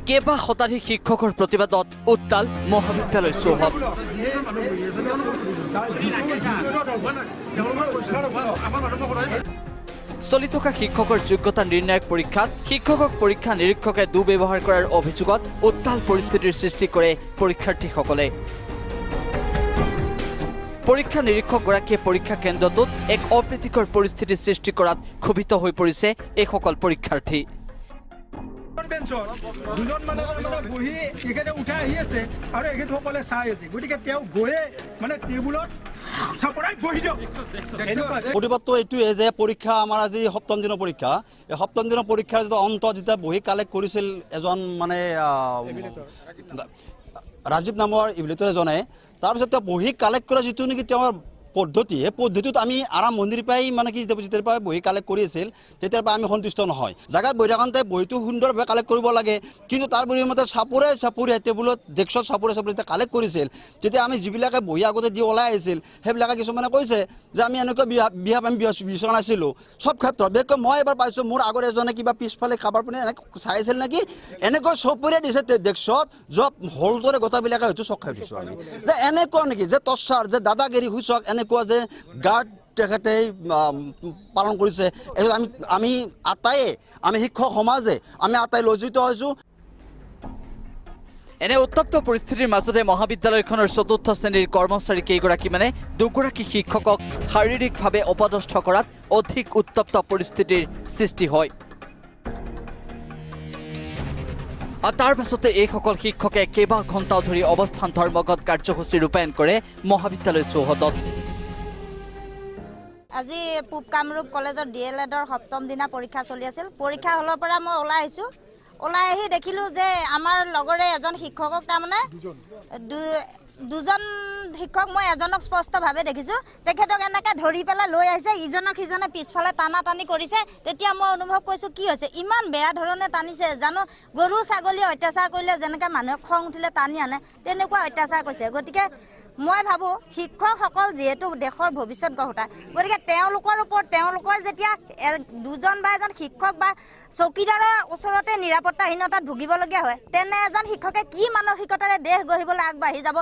কেইবা শতাধিক শিক্ষকৰ প্ৰতিবাদত উত্তাল মহাবিদ্যালয় চৌহদ। চলি থকা শিক্ষকৰ যোগ্যতা নিৰ্ণায়ক পৰীক্ষাত শিক্ষকক পৰীক্ষা নিৰীক্ষকে দুৰ্ব্যৱহাৰ কৰাৰ অভিযোগত উত্তাল পৰিস্থিতিৰ সৃষ্টি কৰে পৰীক্ষাৰ্থীসকলে। পৰীক্ষা নিৰীক্ষকগৰাকীয়ে পৰীক্ষা কেন্দ্ৰটোত এক অপ্ৰীতিকৰ পৰিস্থিতিৰ সৃষ্টি কৰাত ক্ষোভিত হৈ পৰিছে এইসকল পৰীক্ষাৰ্থী। দুজন মানে বহি এখেতে উঠাই আহি আছে আৰু এখেতসকলে চাই আছে, গতিকে তেওঁ গৈয়ে মানে টেবুলত প্ৰতিবাদটো এইটোৱে যে পৰীক্ষা আমাৰ আজি সপ্তম দিনৰ পৰীক্ষা, এই সপ্তম দিনৰ পৰীক্ষাৰ যিটো অন্ত যেতিয়া বহি কালেক্ট কৰিছিল এজন মানে ৰাজীৱ নামৰ ইভিলেটৰ এজনে, তাৰপিছত তেওঁ বহি কালেক্ট কৰা যিটো নেকি তেওঁৰ পদ্ধতি, সেই পদ্ধতিত আমি আৰম্ভণিৰ পৰাই মানে কি যেতিয়াৰ পৰাই বহি কালেক্ট কৰি আছিল তেতিয়াৰ পৰা আমি সন্তুষ্ট নহয়। জেগাত বহি থাকোঁতে বহিটো সুন্দৰভাৱে কালেক্ট কৰিব লাগে, কিন্তু তাৰ পৰিৱৰ্তে চাপৰে চাপৰি টেবুলত ডেস্কত চাপৰে চাপৰে যেতিয়া কালেক্ট কৰিছিল তেতিয়া আমি যিবিলাকে বহি আগতে দি ওলাই আহিছিল সেইবিলাকে কিছুমানে কৈছে যে আমি এনেকুৱা বিয়া আমি বিচৰা নাছিলোঁ। চব ক্ষেত্ৰত বিশেষকৈ মই এবাৰ পাইছোঁ, মোৰ আগৰ এজনে কিবা পিছফালে খাবাৰ পিনে এনেকৈ চাই আছিল নেকি, এনেকৈ চপৰিয়ে দিছে ডেস্কত, য'ত হলটোৰে গোটেইবিলাকে হয়তো চক খাই উঠিছোঁ আমি যে এনেকুৱা নেকি যে টৰ্চাৰ, যে দাদাগিৰি সূচক এনেকুৱা যে গাৰ্ড তেখেতে পালন কৰিছে। এইটো আমি আটাইয়ে, আমি শিক্ষক সমাজে আমি আটাই লজ্জিত হৈছোঁ। এনে উত্তপ্ত পৰিস্থিতিৰ মাজতে মহাবিদ্যালয়খনৰ চতুৰ্থ শ্ৰেণীৰ কৰ্মচাৰী কেইগৰাকীমানে দুগৰাকী শিক্ষকক শাৰীৰিকভাৱে অপদস্থ কৰাত অধিক উত্তপ্ত পৰিস্থিতিৰ সৃষ্টি হয়। আৰু তাৰ পাছতে এইসকল শিক্ষকে কেইবা ঘণ্টাও ধৰি অৱস্থান ধৰ্মঘট কাৰ্যসূচী ৰূপায়ণ কৰে মহাবিদ্যালয় চৌহদত। আজি পূব কামৰূপ কলেজত ডি এল এডৰ সপ্তম দিনা পৰীক্ষা চলি আছিল। পৰীক্ষা হলৰ পৰা মই ওলাই আহিছোঁ, ওলাই আহি দেখিলোঁ যে আমাৰ লগৰে এজন শিক্ষকক, তাৰমানে দুজন শিক্ষক, মই এজনক স্পষ্টভাৱে দেখিছোঁ, তেখেতক এনেকৈ ধৰি পেলাই লৈ আহিছে, ইজনক সিজনে পিছফালে টানা টানি কৰিছে। তেতিয়া মই অনুভৱ কৰিছোঁ কি হৈছে, ইমান বেয়া ধৰণে টানিছে, জানো গৰু ছাগলী অত্যাচাৰ কৰিলে যেনেকৈ মানুহে খং উঠিলে টানি আনে তেনেকুৱা অত্যাচাৰ কৰিছে। গতিকে মই ভাবোঁ শিক্ষকসকল যিহেতু দেশৰ ভৱিষ্যত গঢ়োতা, গতিকে তেওঁলোকৰ ওপৰত তেওঁলোকৰ যেতিয়া দুজন বা এজন শিক্ষক বা চকীদাৰৰ ওচৰতে নিৰাপত্তাহীনতাত ভুগিবলগীয়া হয়, তেনে এজন শিক্ষকে কি মানসিকতাৰে দেশ গঢ়িবলৈ আগবাঢ়ি যাব।